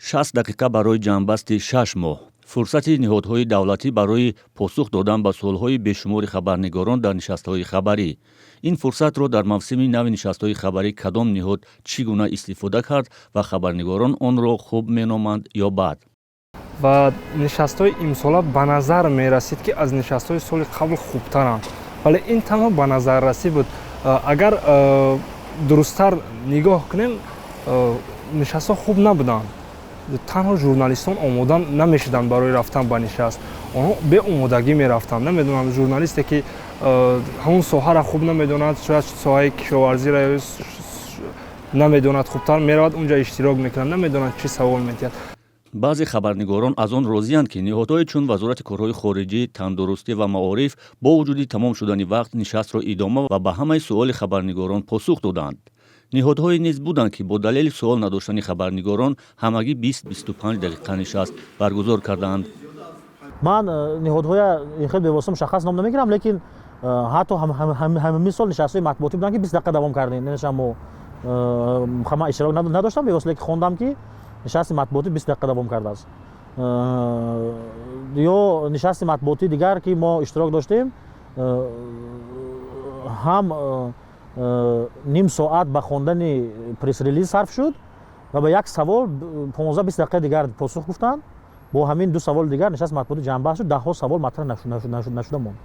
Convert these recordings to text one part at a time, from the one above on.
60 дақиқа барои ҷамъбасти 6 моҳ, фурсати ниҳодҳои давлатӣ барои посух додан ба суолҳои бешумори хабарнигорон дар нишастҳои хабарӣ. Ин фурсатро дар мавсими нави нишастҳои хабарӣ кадом ниҳод чӣ гуна истифода кард ва хабарнигорон онро хуб меноманд ё бад? Ва нишастҳои имсола ба назар мерасид, ки аз нишастҳои соли қабл хубтаранд, вале ин танҳо ба назаррасӣ буд. Агар дурусттар нигоҳ кунем, нишастҳо хуб набуданд. Танҳо журналистон омода намешуданд барои рафтан ба нишаст, онҳо беомодагӣ мерафтанд. Намедонам, журналисте, ки ҳамон соҳаро хуб намедонад, шояд соҳаи кишоварзиро намедонад хубтар, меравад, унҷа иштирок мекунад, намедонад, чӣ савол медиҳад. Баъзе хабарнигорон аз он розиянд, ки ниҳодҳое чун Вазорати корҳои хориҷӣ, тандурустӣ ва маориф бо вуҷуди тамом шудани вақт нишастро идома ва ба ҳамаи суоли хабарнигорон посух доданд. Ниҳодҳое низ буданд, ки бо далели суол надоштани хабарнигорон ҳамагӣ 20-25 дақиқа нишаст баргузор карданд. Ман ниҳодҳоя хел бевосита мушаххас ном намегирам, лекин ҳатто ҳамин сол нишастҳои матбуотӣ буданд, ки 20 дақиқа давом кардем. Мо ман иштирок надоштам бевосита, лекин хондам, ки нишасти матбуотӣ 20 дақиқа давом кардааст. Ё нишасти матбуотии дигар, ки мо иштирок доштем, ҳам ним соат ба хондани пресс-релиз сарф шуд ва ба як савол 15-20 дақиқаи дигар посух гуфтанд. Бо ҳамин ду саволи дигар нишасти матбуотӣ ҷамъбаст шуд, даҳҳо савол матраҳ нашуда монд.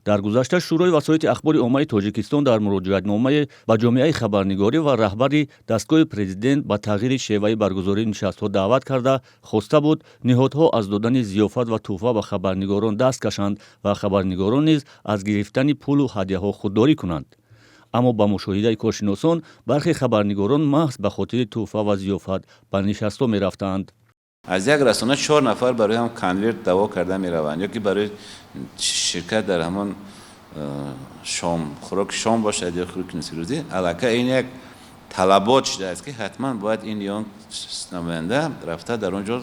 Дар гузашта Шӯрои васоити ахбори оммаи Тоҷикистон дар муроҷиатномае ба ҷомеаи хабарнигорӣ ва раҳбари дастгоҳи президент ба тағйири шеваи баргузории нишастҳо даъват карда, хоста буд, ниҳодҳо аз додани зиёфат ва тӯҳфа ба хабарнигорон даст кашанд ва хабарнигорон низ аз гирифтани пулу ҳадяҳо худдорӣ кунанд. Аммо ба мушоҳидаи коршиносон, бархе хабарнигорон маҳз ба хотири тӯҳфа ва зиёфат ба нишастҳо мерафтанд. Аз як расона чор нафар барои ҳам конверт даъво карда мераванд ё ки барои ширкат дар ҳамон шом, хӯроки шом бошад ё хӯроки нисфирӯзӣ. Аллакай ин як талабот шудааст, ки ҳатман бояд ин ё он намоянда рафта, дар он ҷо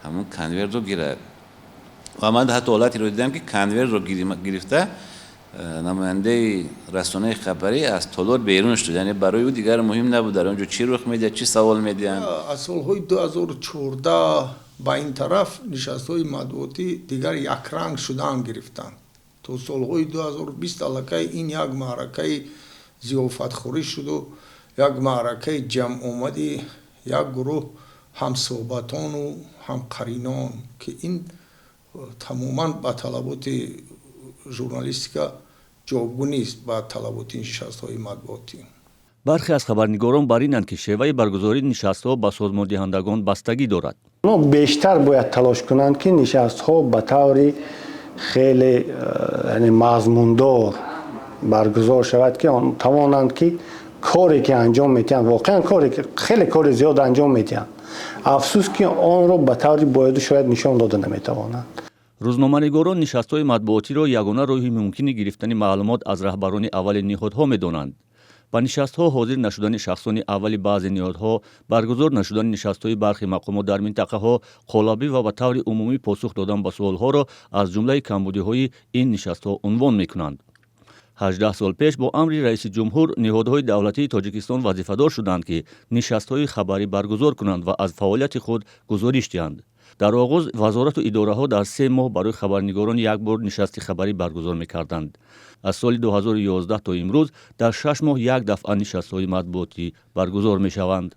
ҳамон конвертро гирад. Ва ман ҳатто ҳолатеро дидам, ки конвертро гирифта, намояндаи расонаи хабарӣ аз толор берун шуд, яъне барои ӯ дигар муҳим набуд, дар он ҷо чӣ рух медиҳад, чӣ савол медиҳанд. Аз солҳои 2014 ба ин тараф нишастҳои матбуотӣ дигар якранг шудаам гирифтанд. То солҳои 2020 аллакай ин як маъракаи зиёфатхӯрӣ шуду як маъракаи ҷамъомади як гурӯҳ ҳамсӯҳбатону ҳамқаринон, ки ин тамоман ба талаботи журналистика ҷавобгӯ нест, ба талаботи нишастҳои матбуотӣ. Бархе аз хабарнигорон бар инанд, ки шеваи баргузории нишастҳо ба созмондиҳандагон бастагӣ дорад. Онҳо бештар бояд талош кунанд, ки нишастҳо ба таври хеле яъне мазмундор баргузор шавад, ки тавонанд, ки коре ки анҷом медиҳанд, воқеан коре хеле кори зиёд анҷом медиҳанд, афсӯс, ки онро ба таври бояду шояд нишон дода наметавонанд. Рӯзноманигорон нишастҳои матбуотиро ягона роҳи мумкини гирифтани маълумот аз раҳбарони аввали ниҳодҳо медонанд. Ба нишастҳо ҳозир нашудани шахсони аввали баъзе ниҳодҳо, баргузор нашудани нишастҳои бархи мақомот дар минтақаҳо, қолабӣ ва ба таври умумӣ посух додан ба суолҳоро аз ҷумлаи камбудиҳои ин нишастҳо унвон мекунанд. 18 сол пеш бо амри раиси ҷумҳур ниҳодҳои давлатии Тоҷикистон вазифадор шуданд, ки нишастҳои хабарӣ баргузор кунанд ва аз фаъолияти худ гузориш диҳанд. Дар оғоз вазорату идораҳо дар 3 моҳ барои хабарнигорон як бор нишасти хабарӣ баргузор мекарданд. Аз соли 2011 то имрӯз дар 6 моҳ як дафъа нишастҳои матбуотӣ баргузор мешаванд.